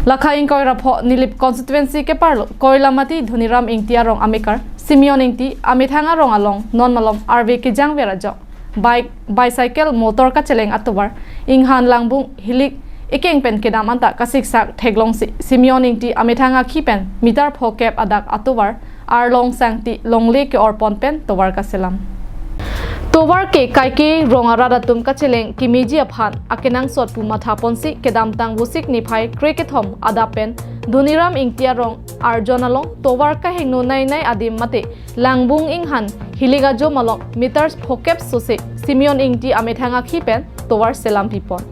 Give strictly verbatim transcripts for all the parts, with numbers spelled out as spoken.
Lakha ingkoi ra pho Nilip constituency keparlo Koilamati Dhoniram Ingti arong amekar Simeon Ingti amethang arong along non malom arve kejang ver ajok bike, bicycle, motor kacheleng atovar inghan langbung hilik ekeng pen kedam anta kasiksak theklongsi Simeon Ingti amethang akhi pen meter phokep adak atovar arlong sangti longle ke-orpon pen tovar kaselam. Tovar ke kaike rong arat atum kacheleng kemeji aphan akenangsot pu mathaponsi kedamtang Vosik niphai krekethom adap pen Dhoniram Ingti arong arjon along tovar kahingno nainai adim mate langbung inghan hilik ajom along meters phokep sose Simeon Ingti amethang akhi pen tovar selampipon.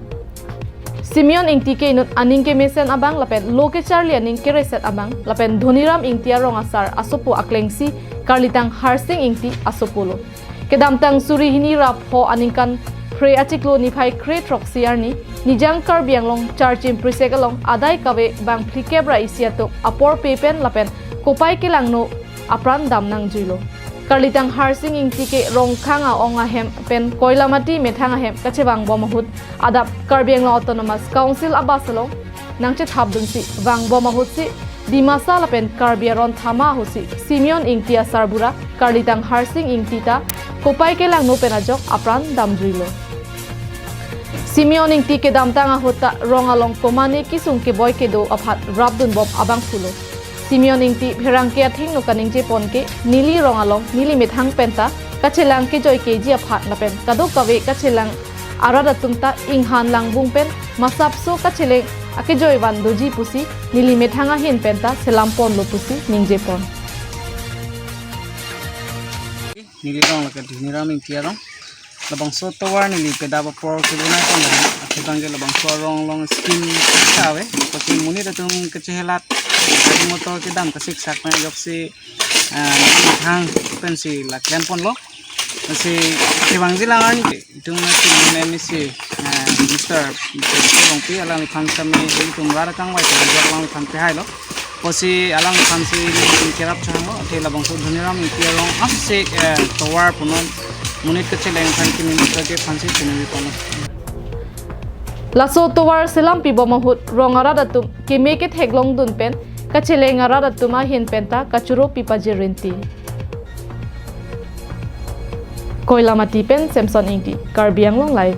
Simeon Ingti ke inut aning kemesen abang lapen lo kecharli aning kereset abang lapen Dhoniram Ingti arong asar asopo aklengsi karlitang Harsing Ingti asopolo. Kedamtang suri hini ra pho aningkan phre achiklo niphai krethrok si arni Nijang Karbi Anglong Charchim Prisek along adai kave bang phlikep ra isi atum apor pe pen lapen kopai kelangno apran dam nangjuilo. Karlitang Harsing Ingti ke Rongkhang a-ong ahem pen Koilamati methang ahem kachevangbom ahut adap Karbi Anglong Autonomous Council a-bus along nangchethapdunsi vangbom ahutsi Dimasa lapen Karbi aron thama ahutsi Simeon Ingti asarbura karlitang Harsing Ingti ta kopai kelangno pen ajok apran damjuilo. Simeon Ingti kedamtang ahut ta rong along komane kesung keboi kedo aphan rapdunbom abangphulo. Simeon Ingti pherangke athengno kaningjepon ke neli rong along neli methang penta kachelang kejoi keji aphan lapen kadokave kachelang arat atum ta inghan langbung pen masapso kacheleng akejoi van doji pusi neli methang ahin penta selamponlo pusi ningjepon. Neli rong lake Dhoniram Ingti arong. Labangso tovar neli pedap apor kebunai kon dam. Athe bang ke labangso arong along scheme kave. Pati monit atum kachehelat gari motor kedam kasiksak pen ajoksi, ah, hang pensi la klemponlo. Si kevangji lang arni ke itum na si M C, ah, Mister Rongpi alangliphan sami itum rara kangvai ke ajok alangliphan pehailo. Pusi alangliphan si neli kerap changlo, athe labangso Dhoniram Ingti arong apsi, eh, tovar punon monit kacheleng aphan kimi Mister ke aphan si chiningri ponlo. Laso tovar selampibom ahut rong arat atum keme ketheklongdun pen kacheleng arat atum ahin penta kachoro pipaji rinti. Koilamati pen Samson Ingti, Karbi Anglong Live.